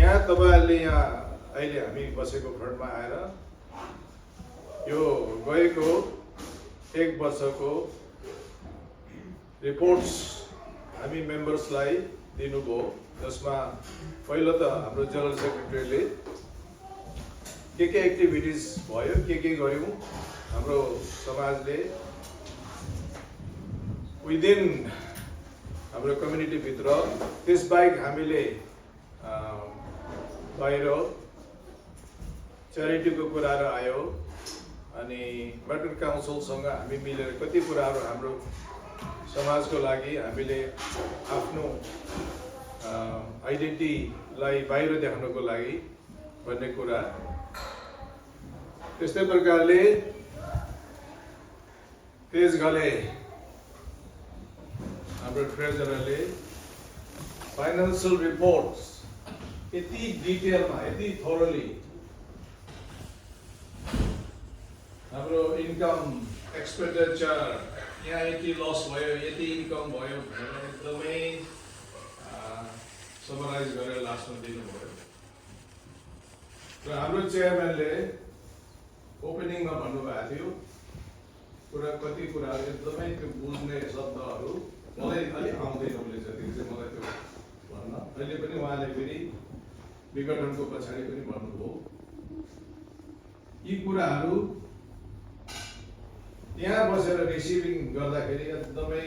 यहाँ तपाईहरुले यहाँ अहिले हामी बसेको फ्रन्टमा आएर यो गएको 1 वर्षको रिपोर्ट्स हामी मेम्बर्सलाई दिनुभयो, जसमा पहिलो त हाम्रो जनरल सेक्रेटरीले के एक्टिभिटिज भयो, के गर्यौं हाम्रो समाजले विदिन हाम्रो कम्युनिटी भित्र, त्यसबाहेक हामीले बाहिर च्यारिटीको कुराहरू आयो अनि वाटर काउन्सिलसँग हामी मिलेर कति कुराहरू हाम्रो समाजको लागि हामीले आफ्नो आइडेन्टिटीलाई बाहिर देखाउनको लागि भन्ने कुरा, त्यस्तै प्रकारले तेज गले हाम्रो ट्रेजररले फाइनेन्शियल रिपोर्ट्स यति डिटेलमा यति थोरली हाम्रो इन्कम एक्सपेन्डिचर यहाँ यति लस भयो, यति इन्कम भयो भनेर एकदमै समराइज गरेर लास्टमा दिनुभयो। र हाम्रो चेयरम्यानले ओपनिङमा भन्नुभएको थियो कुरा, कति कुराहरू एकदमै त्यो बुझ्ने शब्दहरू मलाई अलिक आउँदैन, उसले जति चाहिँ मलाई त्यो भन्न, अहिले पनि उहाँले फेरि विघटनको पछाडि पनि भन्नुभयो। यी कुराहरू यहाँ बसेर रिसिभिङ गर्दाखेरि एकदमै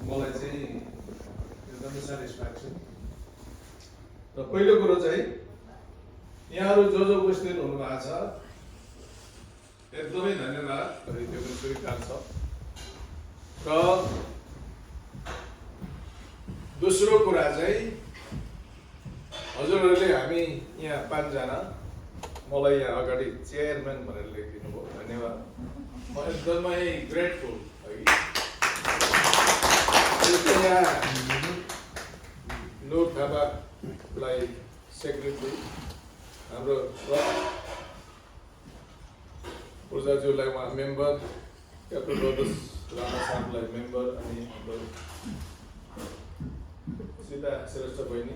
मलाई चाहिँ एकदमै सेटिस्फ्याक्सन। र पहिलो कुरो चाहिँ यहाँहरू जो उपस्थित हुनुभएको छ एकदमै धन्यवाद, त्यो पनि स्वीकार छ। र दोस्रो कुरा चाहिँ हजुरहरूले हामी यहाँ 5 जना मलाई यहाँ अगाडि चेयरम्यान भनेर लेखिदिनु भयो, धन्यवाद। म एकदमै ग्रेटफुल। यहाँ नूर थापालाई सेक्रेटरी, हाम्रो पूर्जाज्यूलाई उहाँ मेम्बर, क्याप्टन लोटस राणा साहबलाई मेम्बर, अनि हाम्रो सीता श्रेष्ठ बहिनी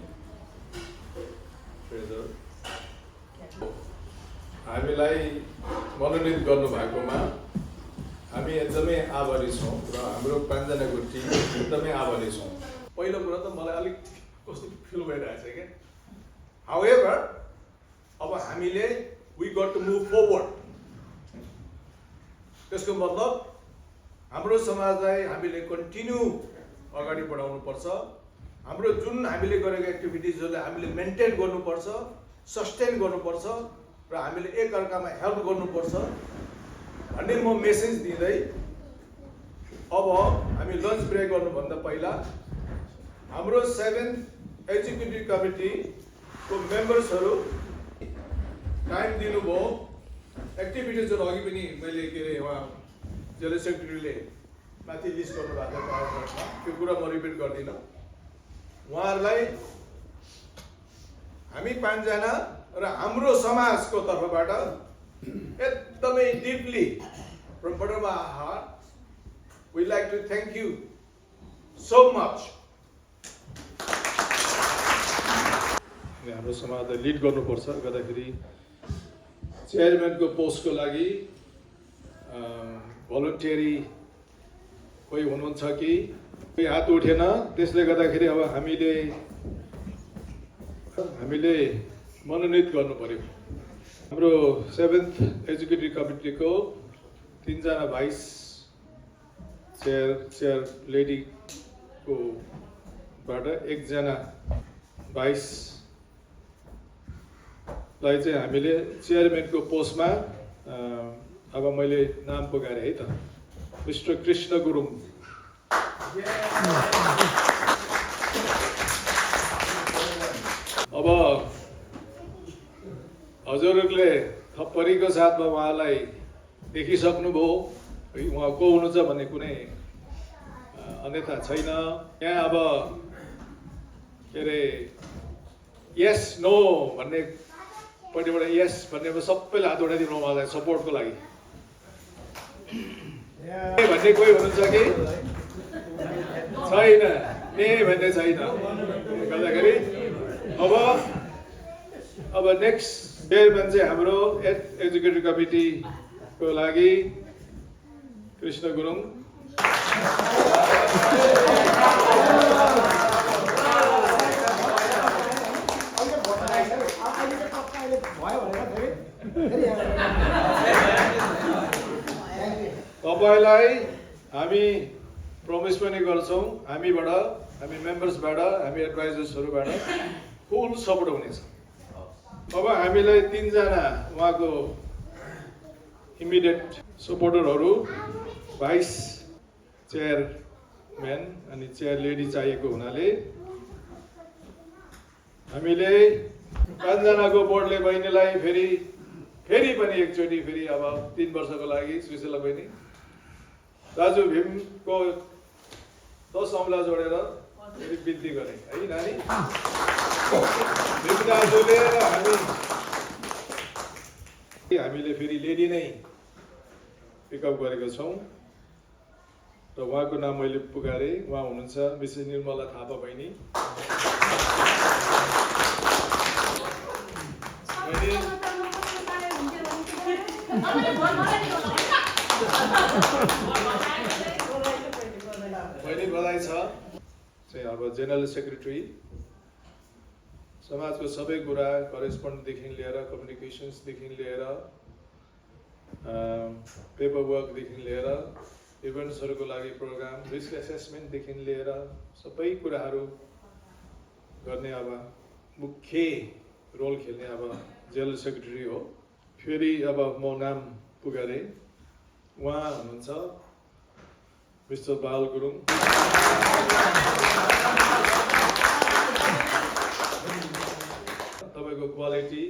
ट्रेजर, हामीलाई मनोनित गर्नुभएकोमा हामी एकदमै आभारी छौँ र हाम्रो 5 जनाको टिम एकदमै आभारी छौँ। पहिलो कुरा त मलाई अलिक कस्तो फिल भइरहेछ क्या। हाउएभर अब हामीले we got to move forward, त्यसको मतलब हाम्रो समाजलाई हामीले कन्टिन्यू अगाडि बढाउनु पर्छ। हाम्रो जुन हामीले गरेको एक्टिभिटिजहरूलाई हामीले मेन्टेन गर्नुपर्छ, सस्टेन गर्नुपर्छ र हामीले एक अर्कामा हेल्प गर्नुपर्छ भन्ने म मेसेज दिँदै अब हामी लन्च ब्रेक गर्नुभन्दा पहिला हाम्रो 7th एक्जिक्युटिभ कमिटीको मेम्बर्सहरू टाइम दिनुभयो। एक्टिभिटिजहरू अघि पनि मैले के अरे उहाँ जनरल सेक्रेटरीले माथि लिस्ट गर्नुभएको पावरपोइन्टमा, त्यो कुरा म रिपिट गर्दिनँ। उहाँहरूलाई हामी 5 जना र हाम्रो समाजको तर्फबाट एकदमै deeply from bottom of our heart we like to thank you so much. हाम्रो समाजलाई लिड गर्नुपर्छ, गर्दाखेरि चेयरम्यानको पोस्टको लागि भलन्टियरी कोही हुनुहुन्छ कि कोही हात उठेन, त्यसले गर्दाखेरि अब हामीले मनोनित गर्नु पर्यो। हाम्रो 7th एक्जिक्युटिभ कमिटीको 3 जना भाइस चेयर लेडीको बाट 1 जना भाइसलाई चाहिँ हामीले चेयरम्यानको पोस्टमा अब मैले नाम पुकारेँ है त, मिस्टर कृष्ण गुरुङ। अब हजुरहरूले थप्परीको साथमा उहाँलाई देखिसक्नुभयो, उहाँ को हुनुहुन्छ भन्ने कुनै अन्यथा छैन। यहाँ अब के अरे यस नो भन्ने पट्टिबाट यस भन्ने सबैले हात उठाइदिनु उहाँलाई सपोर्टको लागि। भन्ने कोही हुनुहुन्छ कि छैन? भन्ने छैन, गर्दाखेरि अब नेक्स्ट चेयरम्यान चाहिँ हाम्रो एक्जिक्युटिभ कमिटीको लागि कृष्ण गुरुङ। तपाईलाई हामी प्रमिस पनि गर्छौँ, हामीबाट, हामी मेम्बर्सबाट, हामी एडभाइजर्सहरूबाट फुल सपोर्ट हुनेछ। अब हामीलाई 3 जना उहाँको इमिडिएट सपोर्टरहरू, भाइस चेयरम्यान अनि चेयर लेडी चाहिएको हुनाले हामीले 5 जनाको बोर्डले बहिनीलाई फेरि पनि एकचोटि फेरि अब 3 वर्षको लागि सुशीला बहिनी दाजु भीमको 10 औँला जोडेर फेरि बिन्ती गरे है नानी। भीम दाजुले र हामीले फेरि लेडी नै पिकअप गरेको छौँ र उहाँको नाम मैले पुकारेँ। उहाँ हुनुहुन्छ मिसेस निर्मला थापा बहिनी। बहिनी बधाई छ। चाहिँ अब जेनरल सेक्रेटरी समाजको सबै कुरा करेस्पोन्डदेखि लिएर कम्युनिकेसन्सदेखि लिएर पेपर वर्कदेखि लिएर इभेन्ट्सहरूको लागि प्रोग्राम रिस्क एसेसमेन्टदेखि लिएर सबै कुराहरू गर्ने अब मुख्य रोल खेल्ने अब जेनरल सेक्रेटरी हो। फेरि अब म नाम पुकारेँ, उहाँ हुनुहुन्छ मिस्टर बाल गुरुङ। तपाईँको क्वालिटी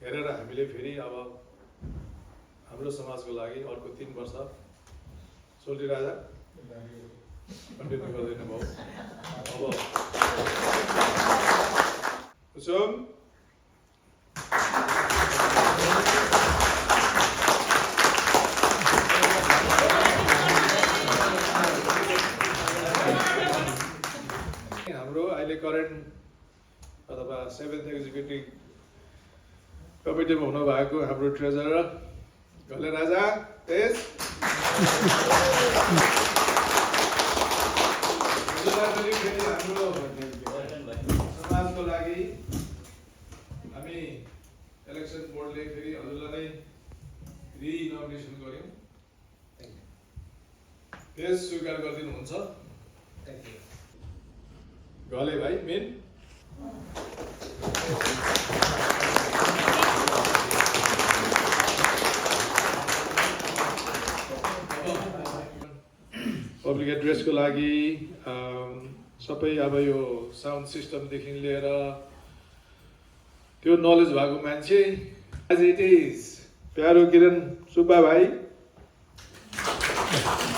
हेरेर हामीले फेरि अब हाम्रो समाजको लागि अर्को 3 वर्ष सोल्टी राजा कन्टिन्यू गर्दैन भयो। अब कुसुम हाम्रो अहिले करेन्ट अथवा 7th एक्जिक्युटिभ कमिटीमा हुनुभएको हाम्रो ट्रेजरर घले राजा तेज हाम्रो समाजको लागि हामी इलेक्सन बोर्डले फेरि हजुरलाई नै रिनोमिनेसन गर्यौँ। तेज स्वीकार गरिदिनुहुन्छ। घले भाइ मेन पब्लिक एड्रेसको लागि सबै अब यो साउन्ड सिस्टमदेखि लिएर त्यो नलेज भएको मान्छे एज इट इज प्यारो किरण सुब्बा भाइ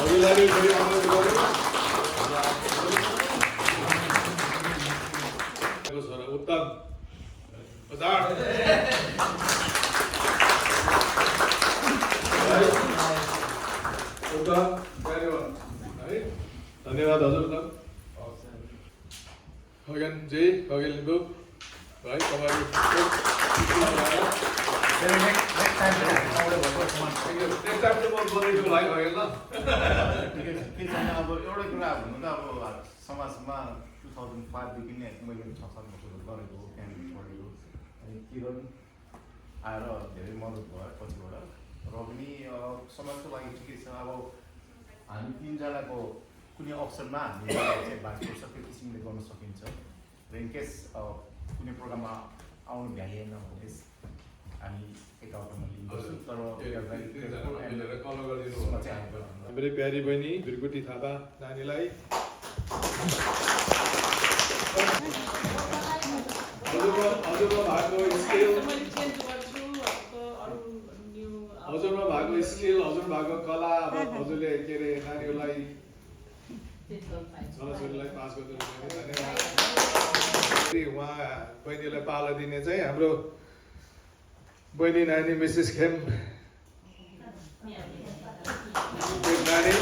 हजुरलाई फेरि अनुरोध गरौँ। उत्तम धन्यवाद हजुर। खगेन जी, खगेन लिम्बू भाइ तपाईँहरू भाइ खगेन ल। अब एउटै कुरा भन्नु त अब समाजमा 2005 देखि नै मैले 6-7 वर्षहरू गरेको हो, क्याम्पेन गरेको। अनि किरण आएर धेरै मद्दत भयो पछिबाट र पनि समाजको लागि ठिकै छ। अब हामी 3 जनाको कुनै अवसरमा हामीले चाहिँ बातचीत सबै किसिमले गर्न सकिन्छ र इनकेस कुनै प्रोग्राममा आउनु भ्याइएन भने हामी एकअर्कामा लिन्छौँ। तर हाम्रो प्यारी बहिनी बिरगुटी थापा नानीलाई हजुरमा भएको स्किल, हजुर भएको कला, अब हजुरले के अरे नानीहरूलाई छोराछोरीलाई पास गरिदिनु धन्यवाद। उहाँ बहिनीलाई पाला दिने चाहिँ हाम्रो बहिनी नानी मिसेस खेम नानी।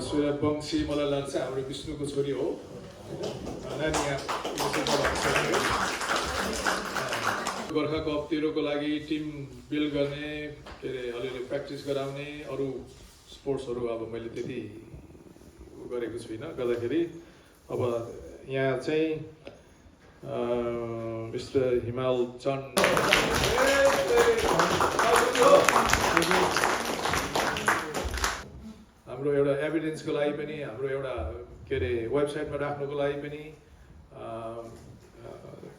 सूर्य वंशी मलाई लाग्छ हाम्रो विष्णुको छोरी हो नानी यहाँ गोर्खा कपतिरको लागि टिम बिल्ड गर्ने के अरे अलिअलि प्र्याक्टिस गराउने अरू स्पोर्ट्सहरू अब मैले त्यति गरेको छुइनँ गर्दाखेरि अब यहाँ चाहिँ मिस्टर हिमाल चन्द हाम्रो एउटा एभिडेन्सको लागि पनि हाम्रो एउटा के अरे वेबसाइटमा राख्नुको लागि पनि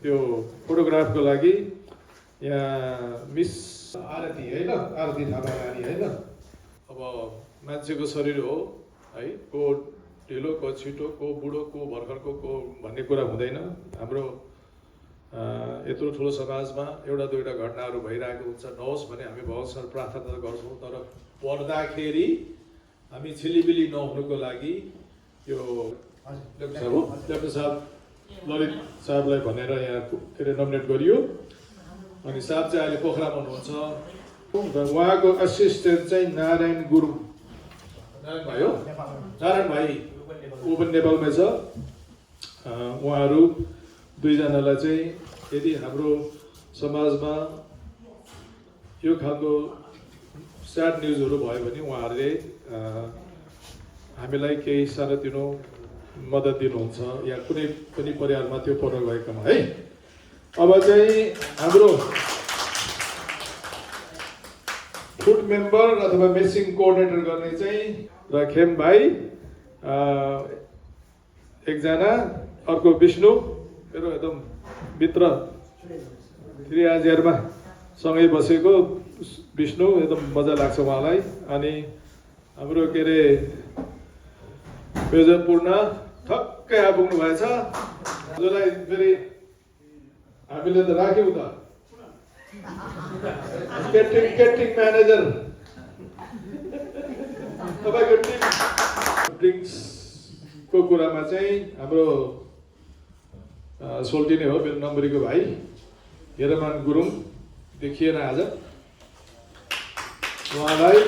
त्यो फोटोग्राफको लागि यहाँ मिस आरती होइन आरती थापा नानी होइन अब मान्छेको शरीर हो है को ढिलो को छिटो को बुढो को भर्खरको को भन्ने कुरा हुँदैन हाम्रो यत्रो ठुलो समाजमा एउटा दुईवटा घटनाहरू भइरहेको हुन्छ नहोस् भने हामी भगवान्सँग प्रार्थना गर्छौँ तर पर्दाखेरि हामी छिलिबिली नहुनुको लागि यो लेप्चा साहब ललित साहबलाई भनेर यहाँ के अरे नोमिनेट गरियो अनि साहब चाहिँ अहिले पोखरामा हुनुहुन्छ र उहाँको असिस्टेन्ट चाहिँ नारायण गुरुङ नारायण भाइ हो नारायण भाइ ऊ पनि नेपालमै छ उहाँहरू दुईजनालाई चाहिँ यदि हाम्रो समाजमा यो खालको स्याड न्युजहरू भयो भने उहाँहरूले हामीलाई केही सानोतिनो मद्दत दिनुहुन्छ या कुनै पनि परिवारमा त्यो पर्न गएकोमा है अब चाहिँ हाम्रो फुड मेम्बर अथवा मेसिङ कोअर्डिनेटर गर्ने चाहिँ रखेम भाइ एकजना अर्को विष्णु मेरो एकदम मित्र त्रियाजेरमा सँगै बसेको विष्णु एकदम मजा लाग्छ उहाँलाई अनि हाम्रो के अरे मेजर पूर्ण ठक्कै आइपुग्नु भएछ जसलाई फेरि हामीले त राख्यौँ त केटरिङ म्यानेजर तपाईँको टिम ड्रिङ्क्सको कुरामा चाहिँ हाम्रो सोल्टी नै हो मेरो नम्बरीको भाइ हेरमान गुरुङ देखिएन आज उहाँलाई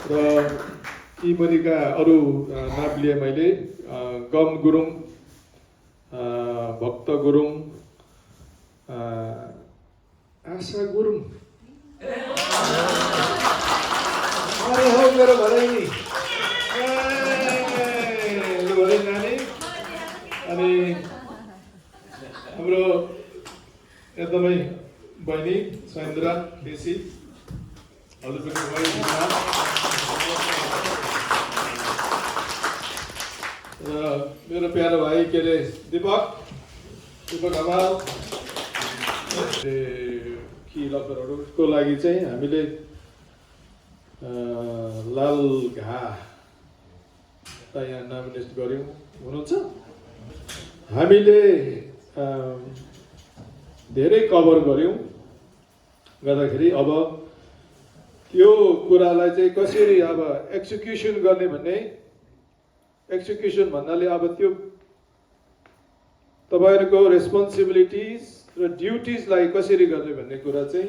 र यीपरिका अरू नाम लिए मैले गम गुरुङ भक्त गुरुङ आशा गुरुङ अरे हो मेरो भनाइ नि भनाइ नानी अनि हाम्रो एकदमै बहिनी सहेन्द्रा केसी हजुर पनि र मेरो प्यारो भाइ के अरे दीपक हमाल कि लकरहरूको लागि चाहिँ हामीले लाल घा यहाँ नोमिनेट गऱ्यौँ हुनुहुन्छ हामीले धेरै कभर गऱ्यौँ गर्दाखेरि अब त्यो कुरालाई चाहिँ कसरी अब एक्जिक्युसन गर्ने भन्ने एक्जिक्युसन भन्नाले अब त्यो तपाईँहरूको रेस्पोन्सिबिलिटिज र ड्युटिजलाई कसरी गर्ने भन्ने कुरा चाहिँ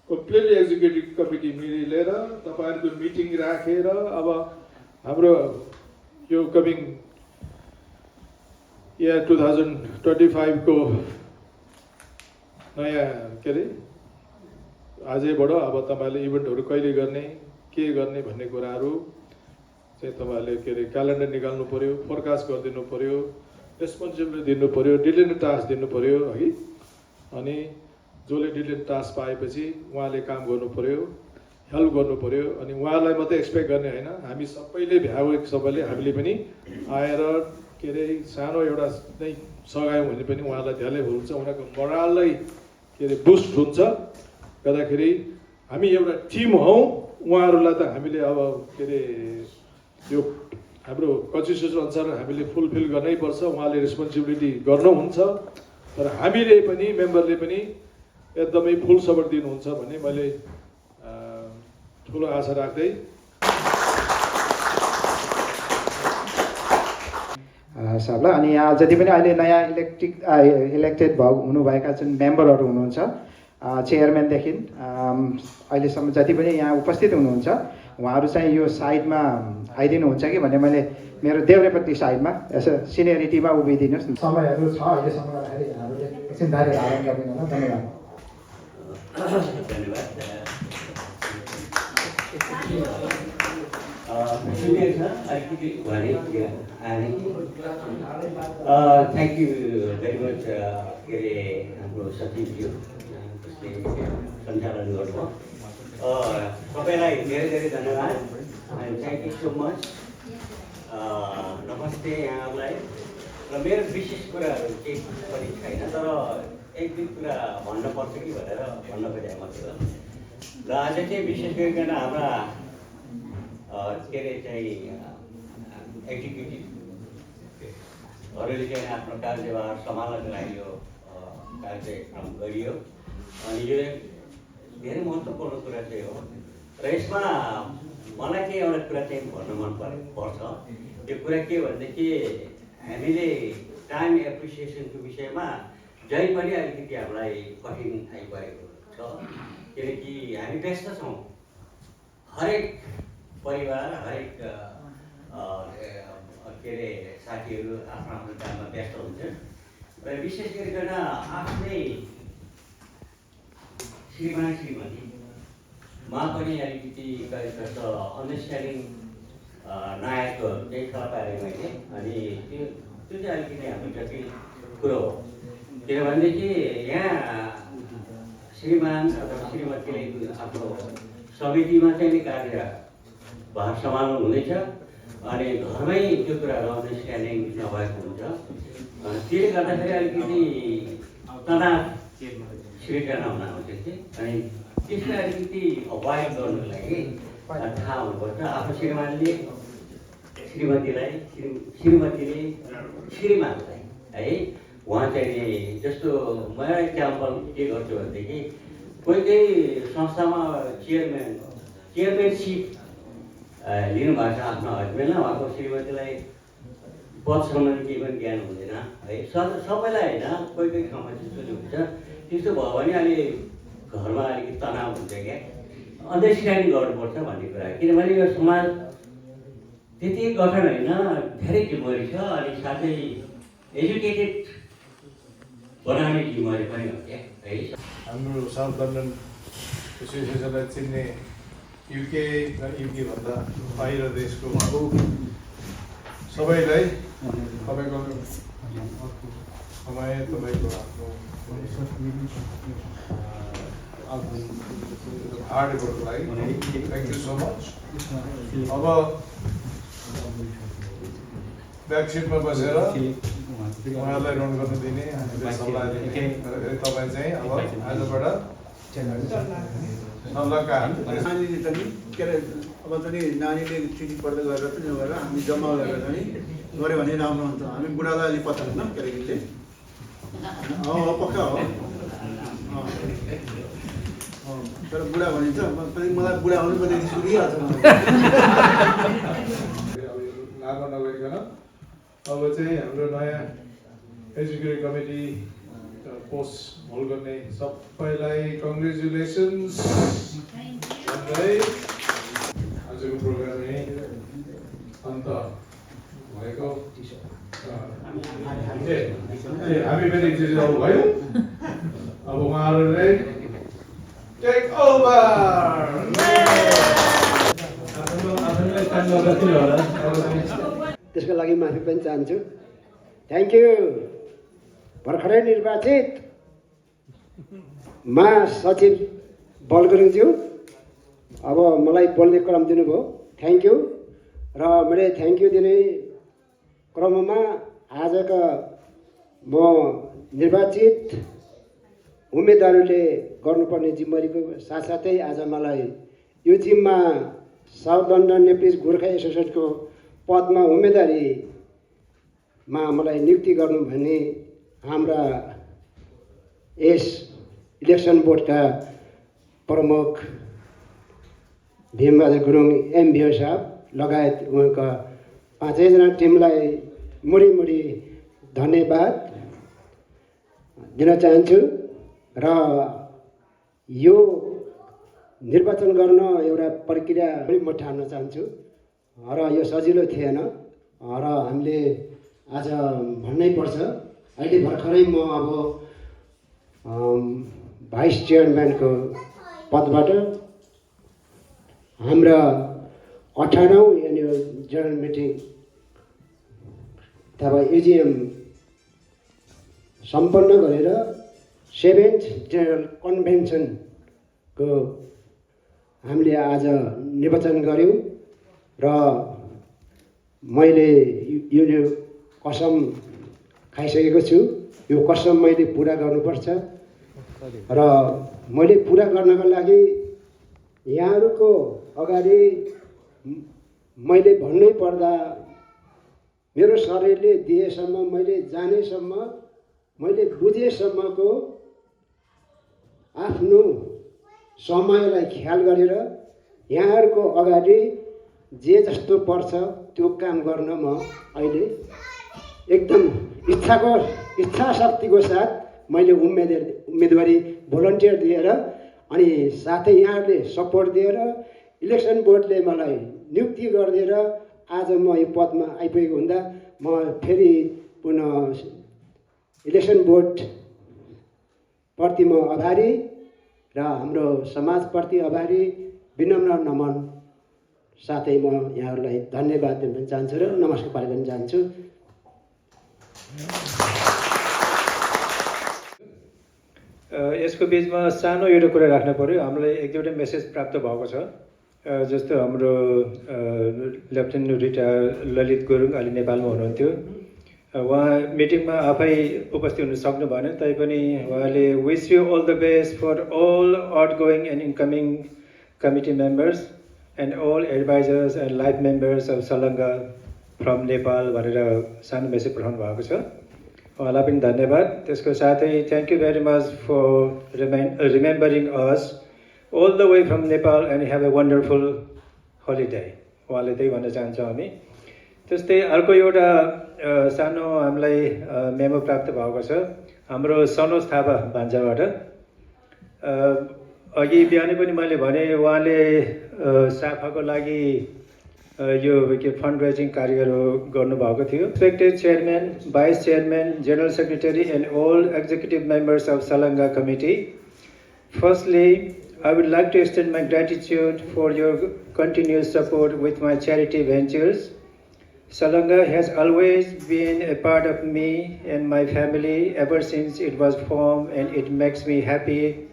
कम्प्लिटली एक्जिक्युटिभ कमिटी मिलेर तपाईँहरूको मिटिङ राखेर अब हाम्रो यो कमिङ इयर 2025 को नयाँ के अरे आजैबाट अब तपाईँहरूले इभेन्टहरू कहिले गर्ने के गर्ने भन्ने कुराहरू चाहिँ तपाईँहरूले के अरे क्यालेन्डर निकाल्नु पर्यो फोरकास्ट गरिदिनु पर्यो रेस्पोन्सिबिलिटी दिनु पर्यो डिलिटेड टास्क दिनु पर्यो है अनि जसले डिलिटेड टास्क पाएपछि उहाँले काम गर्नु पर्यो हेल्प गर्नु पर्यो अनि उहाँलाई मात्रै एक्सपेक्ट गर्ने होइन हामी सबैले भ्याएको सबैले हामीले पनि आएर के अरे सानो एउटा नै सघायौँ भने पनि उहाँलाई धेरै हुन्छ उनीहरूको मोरललाई के अरे बुस्ट हुन्छ गर्दाखेरि हामी एउटा टिम हौँ उहाँहरूलाई त हामीले अब के अरे यो हाम्रो कन्स्टिट्युसन अनुसार हामीले फुलफिल गर्नै पर्छ उहाँले रेस्पोन्सिबिलिटी गर्नुहुन्छ तर हामीले पनि मेम्बरले पनि एकदमै फुल सपोर्ट दिनुहुन्छ भन्ने मैले ठुलो आशा राख्दै साहबलाई अनि यहाँ जति पनि अहिले नयाँ इलेक्टेड हुनुभएका जुन मेम्बरहरू हुनुहुन्छ चेयरम्यानदेखि अहिलेसम्म जति पनि यहाँ उपस्थित हुनुहुन्छ उहाँहरू चाहिँ यो साइडमा आइदिनुहुन्छ कि भन्ने मैले मेरो देब्रेपट्टि साइडमा यसो सिनियरिटीमा उभिदिनुहोस् न। समयहरू छ अहिलेसम्म गर्दाखेरि यहाँहरूले एकछिन दारी धारण गरिदिनु होला। धन्यवाद। थ्याङ्क यू भेरी मच के अरे हाम्रो सचिवज्यू जसले सञ्चालन गर्नुभयो। सबैलाई धेरै धेरै धन्यवाद and thank you so much. नमस्ते यहाँहरूलाई। र मेरो विशेष कुराहरू केही पनि छैन, तर एक दुई कुरा भन्नुपर्छ कि भनेर भन्न खोजेको थियो। र आज चाहिँ विशेष गरिकन हाम्रा के अरे चाहिँ एक्जिक्युटिभहरूले चाहिँ आफ्नो कार्यभार सम्हाल्नको लागि यो कार्यक्रम गरियो। अनि यो धेरै महत्त्वपूर्ण कुरा चाहिँ हो। र यसमा मलाई चाहिँ एउटा कुरा चाहिँ भन्नु पर्छ। त्यो कुरा के भनेदेखि हामीले टाइम एप्रिसिएसनको विषयमा जहीँ पनि अलिकति हामीलाई कठिन आइपरेको छ, किनकि हामी व्यस्त छौँ। हरेक परिवार, हरेक के अरे साथीहरू आफ्नो आफ्नो काममा व्यस्त हुन्छन्। र विशेष गरिकन आफ्नै श्रीमान श्रीमतीमा पनि अलिकति कस्तो अन्डरस्ट्यान्डिङ नआएको चाहिँ थाहा पाएँ मैले। अनि त्यो चाहिँ अलिकति हाम्रो जटिल कुरो हो, किनभनेदेखि यहाँ श्रीमान अथवा श्रीमतीले आफ्नो समितिमा चाहिँ कार्यभार सम्हाल्नु हुँदैछ। अनि घरमै त्यो कुराहरू अन्डरस्ट्यान्डिङ नभएको हुन्छ। त्यसले गर्दाखेरि अलिकति तनाव सृजना हुन आउँछ कि। अनि त्यसलाई अलिकति अभोइड गर्नुको लागि थाहा हुनुपर्छ। आफ्नो श्रीमानले श्रीमतीले श्रीमानलाई है, उहाँ चाहिँ जस्तो म इक्जाम्पल के गर्छु भनेदेखि कोही कोही संस्थामा चेयरम्यानसिप लिनुभएको छ आफ्नो हस्बेन्डलाई, उहाँको श्रीमतीलाई पद सम्बन्धी केही पनि ज्ञान हुँदैन है। सबैलाई होइन, कोही कोही ठाउँमा त्यस्तो हुन्छ। त्यस्तो भयो भने अलि घरमा अलिकति तनाव हुन्छ क्या। अन्डरस्ट्यान्डिङ गर्नुपर्छ भन्ने कुरा, किनभने यो समाज त्यति गठन होइन, धेरै जिम्मेवारी छ। अनि साथै एजुकेटेड बनाउने जिम्मेवारी पनि हो क्या है। हाम्रो साउथ लन्डन एसोसिएसनलाई चिन्ने युके र युकेभन्दा बाहिर देशको सबैलाई तपाईँको समय, तपाईँको आफ्नो हार्ड वर्कको लागि थ्याङ्क यू सो मच। अब ब्याक सिटमा बसेर उहाँहरूलाई रन गर्नु दिने, हामीले सल्लाह दिने। तपाईँ चाहिँ अब आजबाट सल्लाहकार। नानीले पनि के अरे अब चाहिँ नानीले चिठी पढ्दै गरेर पनि गरेर हामी जम्मा गरेर चाहिँ गऱ्यो भने राम्रो हुन्छ। हामी बुढालाई अलिक पत्ता होइन केटाकेटीले पक्का हो। तर बुढा भनिन्छ, मलाई बुढा हुनु पनि सुनिहाल्छ। लामो नगरिकन अब चाहिँ हाम्रो नयाँ एजुकेटिभ कमिटी पोस्ट होल्ड गर्ने सबैलाई कङ्ग्रेचुलेसन्स भन्दै आजको प्रोग्राम यही अन्त भएको। हामी पनि जिल्लाहरू भयो। अब उहाँहरूले टेक ओभर। त्यसको लागि माफी पनि चाहन्छु। Thank you. भर्खरै निर्वाचित महासचिव बल गुरुङज्यू अब मलाई बोल्ने क्रम दिनुभयो, थ्याङ्क यू। र मैले थ्याङ्क यू दिने क्रममा आजका म निर्वाचित उम्मेदवारले गर्नुपर्ने जिम्मेवारीको साथसाथै आज मलाई यो जिम्मा साउथ लन्डन नेप्लिज गोर्खा एसोसिएसनको पदमा उम्मेदवारीमा मलाई नियुक्ति गर्नु भने हाम्रा यस इलेक्सन बोर्डका प्रमुख भीमबहादुर गुरुङ एमभिओ साहब लगायत उहाँका 5जना टिमलाई मुडी धन्यवाद दिन चाहन्छु। र यो निर्वाचन गर्न एउटा प्रक्रिया पनि म ठान्न चाहन्छु र यो सजिलो थिएन र हामीले आज भन्नै पर्छ। अहिले भर्खरै म अब भाइस चेयरम्यानको पदबाट हाम्रा 18औं एनुअल जनरल मिटिङ अथवा एजिएम सम्पन्न गरेर 7th जेनरल कन्भेन्सनको हामीले आज निर्वाचन गऱ्यौँ र मैले यो कसम खाइसकेको छु। यो कसम मैले पुरा गर्नुपर्छ र मैले पुरा गर्नको लागि यहाँहरूको अगाडि मैले भन्नै पर्दा मेरो शरीरले दिएसम्म, मैले जानेसम्म, मैले बुझेसम्मको आफ्नो समयलाई ख्याल गरेर यहाँहरूको अगाडि जे जस्तो पर्छ त्यो काम गर्न म अहिले एकदम इच्छा शक्तिको साथ मैले उम्मेदवारी भोलन्टियर दिएर अनि साथै यहाँहरूले सपोर्ट दिएर इलेक्सन बोर्डले मलाई नियुक्ति गरिदिएर आज म यो पदमा आइपुगेको हुँदा म फेरि पुनः इलेक्सन बोर्डप्रति म आभारी र हाम्रो समाजप्रति आभारी, विनम्र नमन साथै म यहाँहरूलाई धन्यवाद दिन चाहन्छु र नमस्कार पार्न चाहन्छु। यसको बिचमा सानो एउटा कुरा राख्न पर्यो। हामीलाई एक दुईवटा मेसेज प्राप्त भएको छ। जस्तो हाम्रो लेफ्टेनेन्ट रिटायर ललित गुरुङ अहिले नेपालमा हुनुहुन्थ्यो। उहाँ मिटिङमा आफै उपस्थित हुन सक्नु भएन, तैपनि उहाँले wish you all the best for all outgoing and incoming committee members and all advisers and life members of Salanga from Nepal भनेर सानो मेसेज पठाउनु भएको छ। उहाँलाई पनि धन्यवाद। त्यसको साथै thank you very much for remembering us all the way from Nepal and have a wonderful holiday. उहाँले त्यही भन्न चाहन्छौँ हामी। त्यस्तै अर्को एउटा सानो हामीलाई मेमो प्राप्त भएको छ हाम्रो सनोज थापा भान्जाबाट। अघि बिहानै पनि मैले भने उहाँले साफाको लागि यो फन्ड रेजिङ कार्यहरू गर्नुभएको थियो। Respected chairman, vice chairman, general secretary and all executive members of Salanga committee, firstly I would like to extend my gratitude for your continuous support with my charity ventures. Salanga has always been a part of me and my family ever since it was formed, and it makes me happy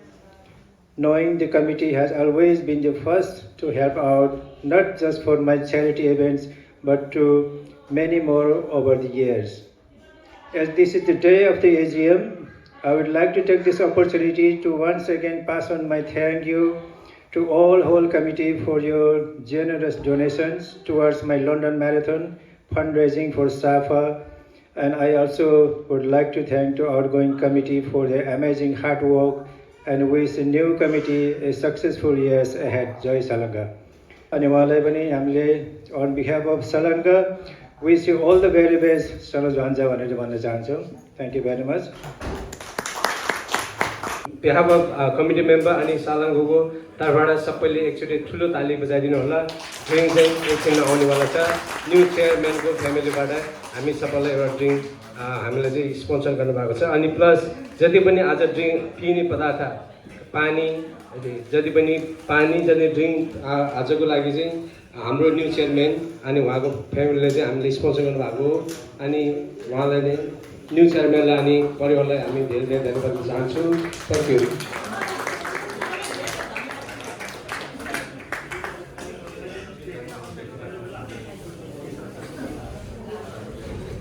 knowing the committee has always been the first to help out, not just for my charity events, but to many more over the years. As this is the day of the AGM, I would like to take this opportunity to once again pass on my thank you to all whole committee for your generous donations towards my London Marathon fundraising for SAFA, and I also would like to thank the outgoing committee for their amazing hard work and wish the new committee a successful years ahead. Jai Salanga. अनि उहाँलाई पनि हामीले on behalf of Salanga wish you all the very best Sanoj भान्जा भनेर भन्न चाहन्छौँ। Thank you very much. behalf of committee member अनि सालङ्गोको तर्फबाट सबैले एकचोटि ठुलो ताली बजाइदिनु होला। ड्रिङ्क चाहिँ एकछिनमा आउनेवाला छ। न्यू चेयरम्यानको फ्यामिलीबाट हामी सबैलाई एउटा ड्रिङ्क हामीलाई चाहिँ स्पोन्सर गर्नुभएको छ। अनि प्लस जति पनि आज ड्रिङ्क पिउने पदार्थ, पानी, जति पनि ड्रिङ्क आजको लागि चाहिँ हाम्रो न्यू चेयरम्यान अनि उहाँको फ्यामिलीले चाहिँ हामीले स्पोन्सर गर्नुभएको हो। अनि उहाँलाई नै न्यू चेयरम्यानलाई अनि परिवारलाई हामी धेरै धेरै धन्यवाद दिन चाहन्छु। Thank you.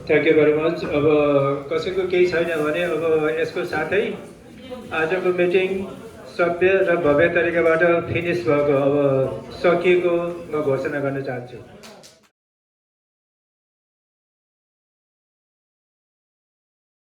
Thank you very much. अब कसैको केही छैन भने अब यसको साथै आजको मिटिङ सभ्य र भव्य तरिकाबाट फिनिस भएको अब सकिएको म घोषणा गर्न चाहन्छु।